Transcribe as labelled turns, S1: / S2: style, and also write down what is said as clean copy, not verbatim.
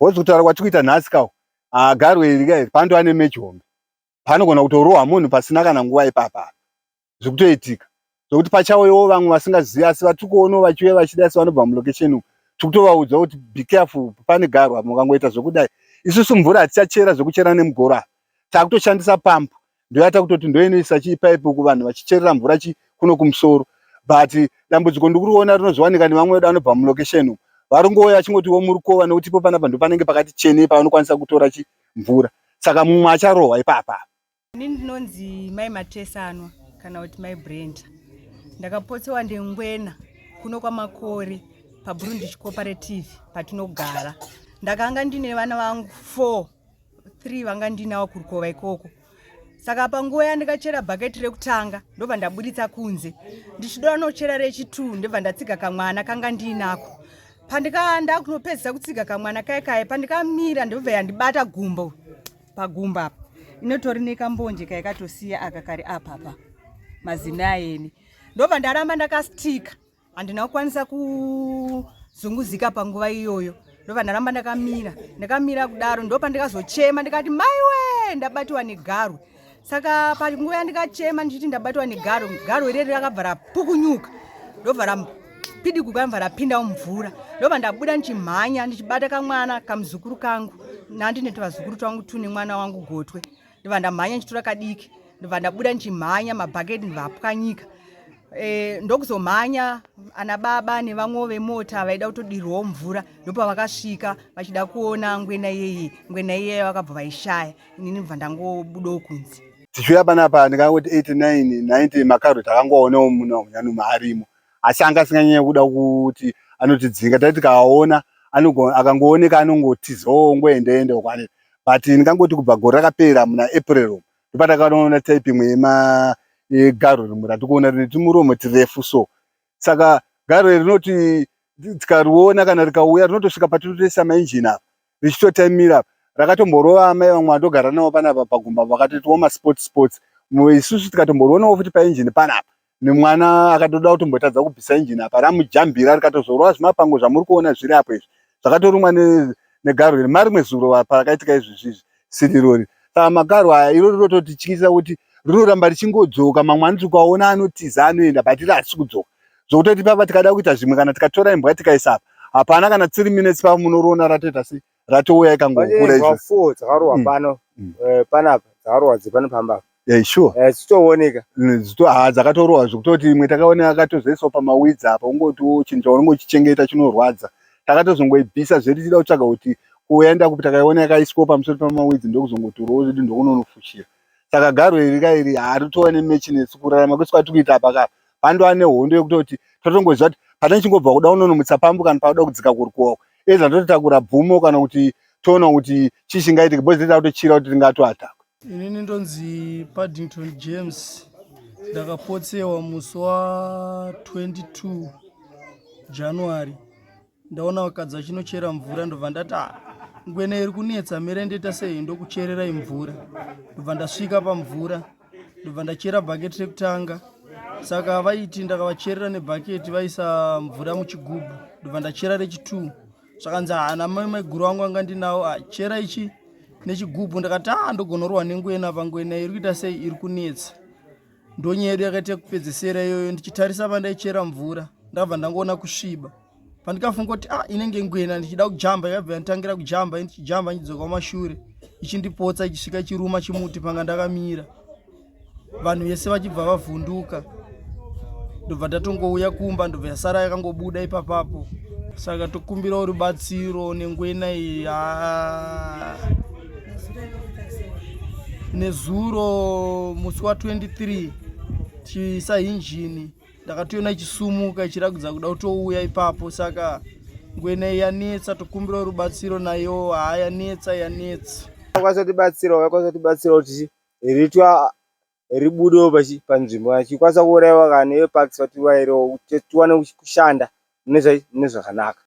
S1: Because kutaura kwatiri kuita nhasi kawo, garwe iri ka iri panotova nemechi hombe. Panogona kutorohwa munhu pasina kana nguva ipapa. Zvikutoitika. Zvokuti pachauyawo vamwe vasingazivi asi vatiri kuonawo vachiuya vachida asi vanobva mulocation umu. Tiri kutovaudza kuti be careful pane garwe apa mukangoita zvokudai. Isusu mvura hatichachera zvekuchera nemugoro apa. Takutoshandisa pampu. Ndoyata kutoti ndoinoisa chiipaipi uku vanhu vachicherera mvura chi kuno kumusoro. But dambudziko ndikuriona rinozowanika nevamwe vedu vanobva mulocation umu. Varingouya vachingotiwo murukova nekuti ipo panapa ndopanenge pakati chenei pavanokwanisa kutora chi mvura. Saka mumwe acharohwa ipapa.
S2: Ini ndinonzi Mai Matesanwa kana kuti Mai Brenda. Ndakapotsewa ndengwena kuno kwaMakore paBurundi Cooperative patinogara. Ndakanga ndine vana vangu 4, 3 vanga ndinawo kurukova ikoko. Saka panguva yandikachera bhaketi rekutanga ndobva ndaburitsa kunze. Ndichidoda nochera rechi2 ndobva ndatsiga kamwana kanga ndiinako. Pandika ndakunopedzisa kutsiga kamwana kaya kaya pandikamira ndobva yandibata gumbo pagumbo apa. Inotori nekambonje kayakatosiya aka kari apapa mazino ayeni. Ndobva ndaramba ndakastika. Handina kukwanisa kuzunguzika panguva iyoyo. Ndobva ndaramba ndakamira. Ndakamira kudaro ndopandikazochema ndikati maiwe ndabatiwa negarwe. Saka panguva yandikachema ndichiti ndabatiwa negarwe, garwe reri rakabva rapukunyuka. Ndobva rapidiguka ndobva rapinda mumvura. Ndobva ndabuda ndichimhanya ndichibata kamwana kamuzukuru kangu. Nandine tuvazukuru twangu tune mwana wangu gotwe. Ndobva ndamhanya ndichitora kadiki. Ndobva ndabuda ndichimhanya mabhaketi ndobva apwanyika. Ndokuzomhanya ana baba nevamwewo vemota vaida kutodirwawo mvura ndopavakasvika vachida kuona ngwena iyeye. Ngwena iyeye vakabva vaishaya. Inini ndobva ndangobudawo kunze.
S1: Tichiuya panapa ndingangoti 89 90 makarwe takangoonawo muno munyanuma arimo. Asi anga asinganyanye kuda kuti anotidzinga. Taiti tikaona akangooneka anongotizawo ongoenda uko anenge. But ndingangoti kubva gore rakapera muna April ndopatakaona type imwe yegarwe rimwe ratikuona rine tumuromo tirefu so. Saka garwe rinoti tikariona kana rikauya rinotosvika patinotoisa mainjini apa richitotaimira apa. Rakatomborova amai vamwe vandogara navo panapa pagumba vakatoitwawo masports sports. Isusu tikatomborionawo futi painjini panapa nemwana akatoda kutombotadza kubvisa injini apa ramujambira rikatozorova zvimapango zvamuri kuona zviri apo izvi zvakatorumwa negarwe iri marimwe zuro parakaitika izvi sirirori. Saka magarwe aya iro rinototityisa kuti rinoramba richingodzoka mamwe anoti ukaona anotiza anoenda but iri harisi kudzoka. Zvokutoti papa tikada kuita zvimwe kana tikatora imbwa tikaisa apa hapana kana 3 minutes papa munoriona ratoita sei ratouya ikangokura
S3: izvo. 4 dzakarohwa pano panapa dzakarohwa dzepano pamba apa.
S1: Sure.
S3: Dzichitooneka.
S1: Dzakatorohwa zvekutoti imwe takaona yakatozoiswa pamawidzi apa ungotiwo chinhu chaunenge uchichengeta chinorwadza. Takatozongoibvisa zvedu tichida kutsvaga kuti kuenda kupi takaiona yakaiswa pamusoro pamawidzi ndokuzongotorawo zvedu ndokunonofushira. Saka garwe iri ka iri haritova nemechi nesu kurarama kwese kwatiri kuita apa ka panotova nehondo yekutoti totongoziva kuti patichingobva kuda kunonomutsa pambu kana pauda kudzika kurukuwako eza tototakura bvumo kana kuti toona kuti chii chingaitika because tiri kutochira kuti tingatoatakwa.
S4: Inini ndonzi Paddington James. Ndakapotsewa musi wa 22 January. Ndaona vakadzi vachinochera mvura ndobva ndati ngwena iri kunetsa mire ndoita sei ndokuchererai mvura. Ndobva ndasvika pamvura ndobva ndachera bhaketi rekutanga. Saka vaiti ndakavacherera nebhaketi vaisa mvura muchigubhu ndobva ndachera rechi2. Zvakanzi ana mai maiguru vangu anga ndinawo chera ichi nechigubhu. Ndakati ndogonorohwa nengwena apa ngwena iri kuita sei iri kunetsa. Ndonyaya yedu yakaita kupedzesera iyoyo. Ndichitarisa pandaichera mvura ndabva ndangoona kusviba. Pandikafunga kuti inenge ngwena ndichida kujamba yakabva yanditangira kujamba ndichijamba ndichidzoka kumashure ichindipotsa ichisvika ichiruma chimuti panga ndakamira. Vanhu vese vachibva vavhunduka. Ndobva ndatongouya kumba ndobva yasara yakangobuda ipapapo. Saka tokumbirawo rubatsiro nengwena iyi. Nezuro musi wa 23 tichiisa injini ndakatoona ichisumuka ichiratidza kuda kutouya ipapo. Saka ngwena iyi yanetsa, tokumbirawo rubatsiro nayo. Yanetsa yanetsa.
S3: Vakwanisa kutibatsirawo, vakwanisa kutibatsirawo kuti ritwa ribudewo panzvimbo achikwanisa kuurayiwa kana neveparks vatiurayirewo kuti tiwane kushanda mune zvakanaka.